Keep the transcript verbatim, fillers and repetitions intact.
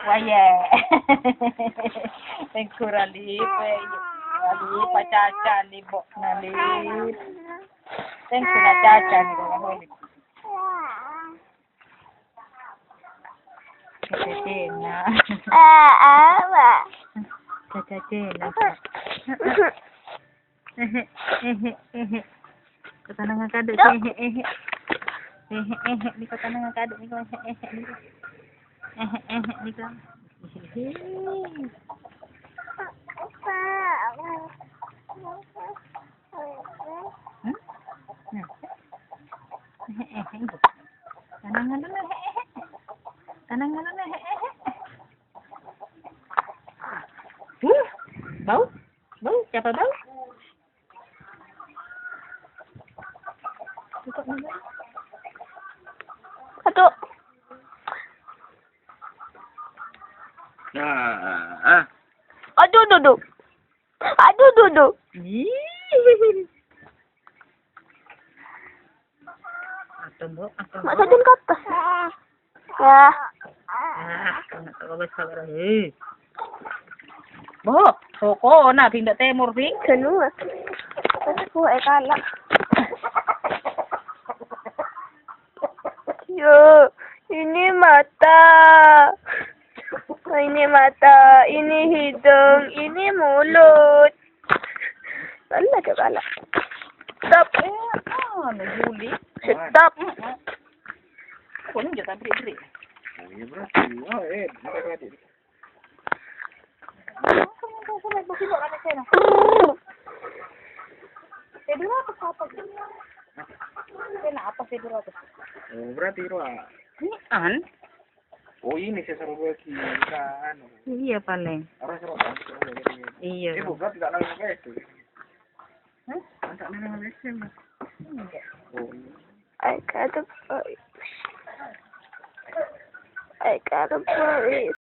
Wah, yè. Tèngghu rali, wè. Rali, pacaca, li, bo', nali. Tèngghu na caca, li, bo', nali. Caca cèna. Caca cèna. Ehe, ehe, ehe. Kotana ngakadhu', ehe, ehe. Ehe, ehe, nèko kotana ngakadhu', nèko, ehe, ehe, nèko. Ehe, ehe, nèko. Ehe, ehe. Hmm? Hmm. Ehe, ehe, nèko. Kotana ngakadhu', ehe, ehe. Kotana ngakadhu', ehe, ehe. Huh, bau? Bau? Siapa bau? Aduh. Nah, ah. Aduh, duh, duh. Aduh, duh, duh. Ih. Atau, Bu, atau, Bu. Mak, sajân ke atas. Ya. Ah, kena terlalu besar, eh. Bo, soko na pindah timur, Pi. Kanu, ah. Terus bu, eh, kalah. Yo, ini mata. Ini mata, ini hidung, ini mulut. Kalah, kalah. Stop. Eh, anu, Juli. Stop. Heeh. Kok ini jatah beri-beri? Oh, iya, berarti. Oh, eh, berarti. Saya dulu apa, apa? Saya nak apa saya dulu apa? Oh, berarti, Roa. Ini an? Oh, ini saya suruh bagi, bukan. Iya, paling. Orang suruh bagi, suruh bagi. Iya. Eh, Bu, berarti tak nangis apa itu? Hah? Tak nangis apa itu? Enggak. Oh, iya. I got the boys. I got the boys.